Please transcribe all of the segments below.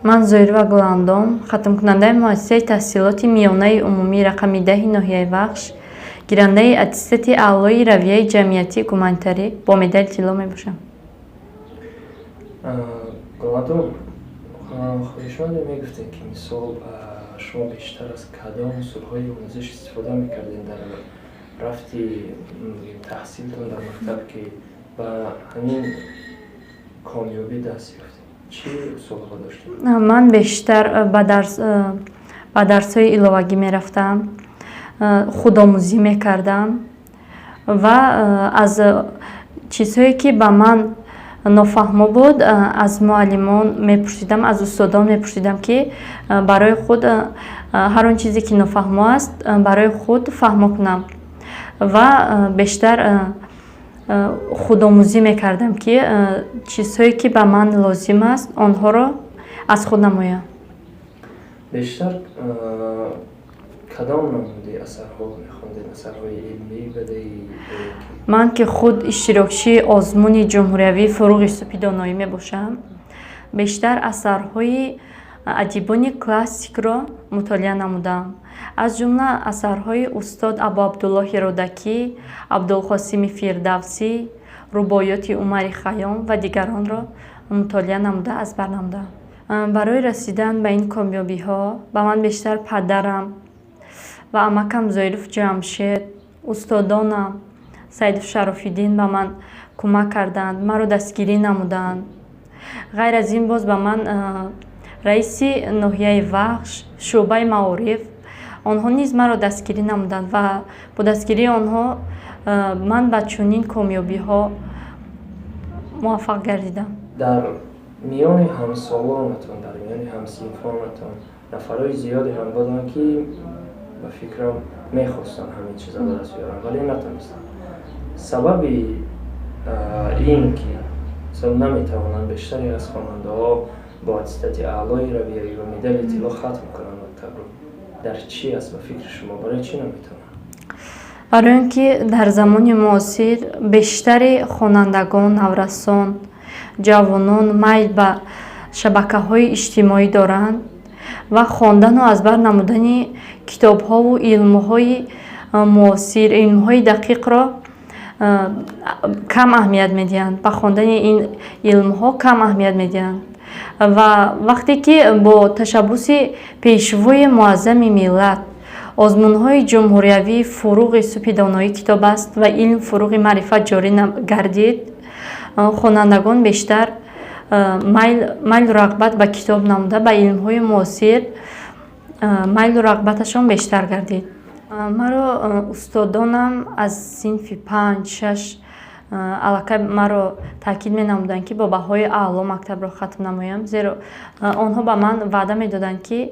Ман Зоирова Гуландом, хатмкунандаи муассисаи таҳсилоти миёнаи умумии рақами 10-и ноҳияи Вахш, гирандаи аттестати аълои равияи ҷамъиятии гуманитарӣ бо медали тилло мебошам. Гуландом, хоҳишманде, мегуфтем, ки мисол, шумо бештар аз кадом усулҳои омӯзиш истифода мекардем дар рафти таҳсилтон дар мактаб, ки ба ҳамин комёбӣ даст ёфтем? Чӣ усулҳо доштем? Ман бештар ба дарсҳои иловагӣ мерафтам, худомӯзӣ мекардам ва аз чизҳое, ки ба ман нофаҳмо буд, аз муаллимон мепурсидам, аз устодон мепурсидам, ки барои худ ҳар он чизе, ки нофаҳмо аст, барои худ фаҳмо кунам, ва бештар худомӯзӣ мекардам, ки чизҳое, ки ба ман лозим аст, онҳоро аз худ намоям. Бештар кадом намуди асарҳо мехондед? Асарҳои илмӣ, бадеӣ? Ман, ки худ иштирокчии озмуни ҷумҳуриявии «Фуруғи субҳи доноӣ» мебошам, бештар асарҳои адибони классикро мутолиа намудам, аз ҷумла асарҳои устод Абуабдуллоҳи Рӯдакӣ, Абдулқосими Фирдавсӣ, рубоёти Умари Хайём ва дигаронро мутолиа намуда, аз бар намудам. Барои расидан ба ин комёбиҳо ба ман бештар падарам ва амакам Зоиров Ҷамшед, устодонам Саидов Шарофиддин ба ман кӯмак карданд, маро дастгирӣ намуданд. Ғайр аз ин, боз ба ман раиси ноҳияи Вахш, шӯъбаи маориф, онҳо низ маро дастгирӣ намуданд ва бо дастгирии онҳо ман ба чунин комёбиҳо муваффақ гардидам. Дар миёни ҳамсолонатон, дар миёни ҳамсинфонатон нафарҳои зиёде ҳам буданд, ки ба фикрам мехостанд ҳамин чиза ба даст биёранд, вале натонистанд. Сабаби ин ки наметавонанд бештаре аз хонандаҳо бо аттестати аълои равиявӣ ва медали тилло хатм кунанд мактабро, дар чӣ аст, ба фикри шумо? Барои чӣ наметавонанд? Барои он ки дар замони муосир бештари хонандагон, наврасон, ҷавонон майл ба шабакаҳои иҷтимоӣ доранд ва хондану аз бар намудани китобҳову илмҳои муосир, илмҳои дақиқро кам аҳамият медиҳанд, ба хондани ин илмҳо кам аҳамият медиҳанд. Ва вақте ки бо ташаббуси Пешвои муаззами миллат озмунҳои ҷумҳуриявии «Фуруғи субҳи доноӣ китоб аст» ва «Илм фуруғи маърифат» ҷорӣ гардид, хонандагон бештар майлу рағбат ба китоб намуда, ба илмҳои муосир майлу рағбаташон бештар гардид. Маро устодонам аз синфи панҷ, шаш аллакай маро таъкид менамуданд, ки бо баҳои аъло мактабро хатм намоям, зеро онҳо ба ман ваъда медоданд, ки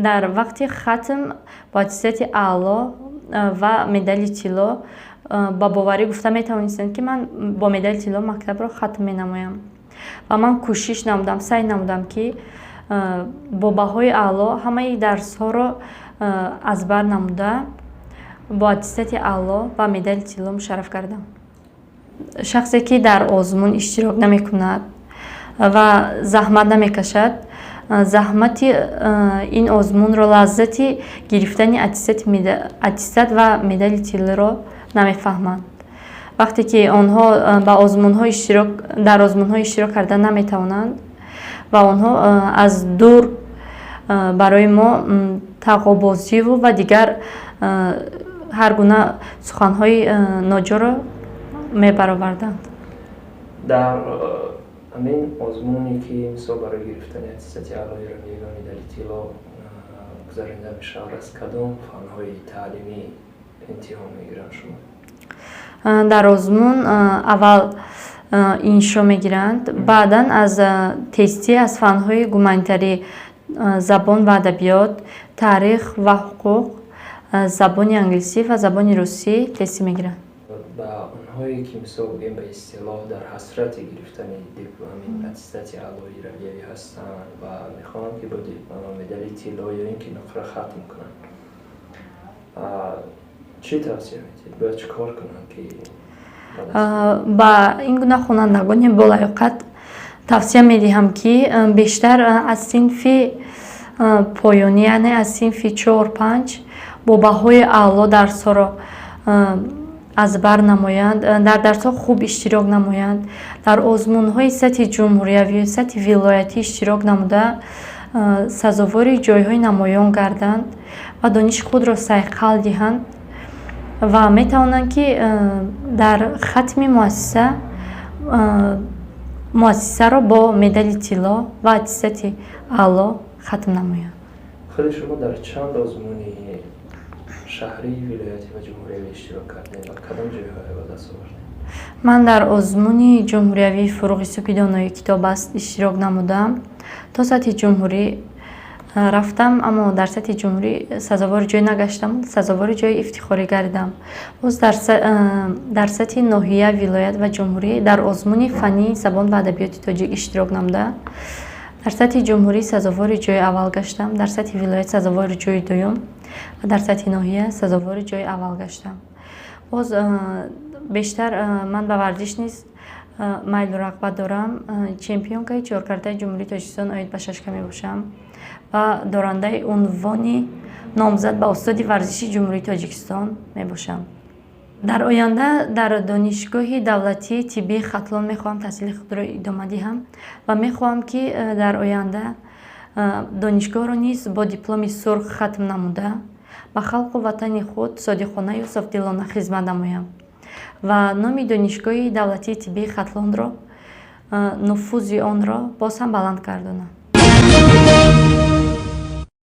дар вақти хатм бо аттестати аъло ва медали тилло ба боварӣ гуфта метавонистанд, ки ман бо медали тилло мактабро хатм менамоям. Ва ман кӯшиш намудам, саъй намудам, ки бо баҳои аъло ҳамаи дарсҳоро аз бар намуда, бо аттестати аъло ва медали тилло мушарраф гардам. Шахсе, ки дар озмун иштирок намекунад ва заҳмат намекашад, заҳмати ин озмунро, лаззати гирифтани аттестат ва медали тиллоро намефаҳманд. Вақте ки онҳо ба озмунҳо иштирок дар озмунҳо иштирок карда наметавонанд ва онҳо аз дур барои мо тағобозиву ва дигар ҳар гуна суханҳои ноҷоро мебароварданд. Дар ҳамин озмуне, ки мисол барои гирифтани аттестати аълои равиявӣ ва медали тилло гузаронида мешавад, аз кадом фанҳои таълимӣ имтиҳон мегиранд шумо? Дар озмун аввал иншо мегиранд, баъдан аз тестӣ аз фанҳои гуманитарӣ: забон ва адабиёт, таърих ва ҳуқуқ, забони англисӣ ва забони русӣ тестӣ мегиранд. Ба онҳое, ки мисол бигӯем, ба истилоҳ дар ҳасрати гирифтани ҳамин аттестати аълои равиявӣ ҳастанд ва мехоҳанд, ки бо медали тилло ё ин ки нуқра хатм кунанд, чӣ тавсия медиҳед? Бояд чӣ кор кунанд, ки Ба ин гуна хонандагони болаёқат Тавсия медиҳам, ки бештар аз синфи поёнӣ, яъне аз синфи чор, панҷ бо баҳои аъло дарсҳоро аз бар намоянд, дар дарсҳо хуб иштирок намоянд, дар озмунҳои сатҳи ҷумҳуриявию сатҳи вилоятӣ иштирок намуда, сазовори ҷойҳои намоён гарданд ва дониши худро сайқал диҳанд ва метавонанд, ки дар хатми муассиса муассисаро бо медали тилло ва аттестати аъло хатм намоянд. Худи шумо дар чанд озмуни шаҳрӣ, вилоятӣ ва ҷумҳуриявӣ иштирок кардед ва кадом ҷойҳое ба даст овардед? Ман дар озмуни ҷумҳуриявии «Фурӯғи субҳи донои китоб аст» иштирок намудам. То сатҳи ҷумҳурӣ рафтам, аммо дар сатҳи ҷумҳурӣ сазовори ҷой нагаштам, сазовори ҷои ифтихорӣ гардидам. Боз дар сатҳи ноҳия, вилоят ва ҷумҳурӣ дар озмуни фаннии забон ва адабиёти тоҷик иштирок намуда, дар сатҳи ҷумҳурӣ сазовори ҷои аввал гаштам, дар сатҳи вилоят сазовори ҷои дуюм ва дар сатҳи ноҳия сазовори ҷои аввал гаштам. Боз бештар ман ба варзиш низ майлу рағбат дорам. Чемпионкаи чоркардаи Ҷумҳурии Тоҷикистон оид ба шашка мебошам ва дорандаи унвони номзад ба устоди варзиши Ҷумҳурии Тоҷикистон мебошам. Дар оянда дар Донишгоҳи давлатии тиббии Хатлон мехоҳам таҳсили худро идома диҳам ва мехоҳам, ки дар оянда донишгоҳро низ бо дипломи сурх хатм намуда, ба халқу ватани худ содиқонаю софдилона хизмат намоям ва номи Донишгоҳи давлатии тиббии Хатлонро, нуфузи онро боз ҳам баланд гардонам.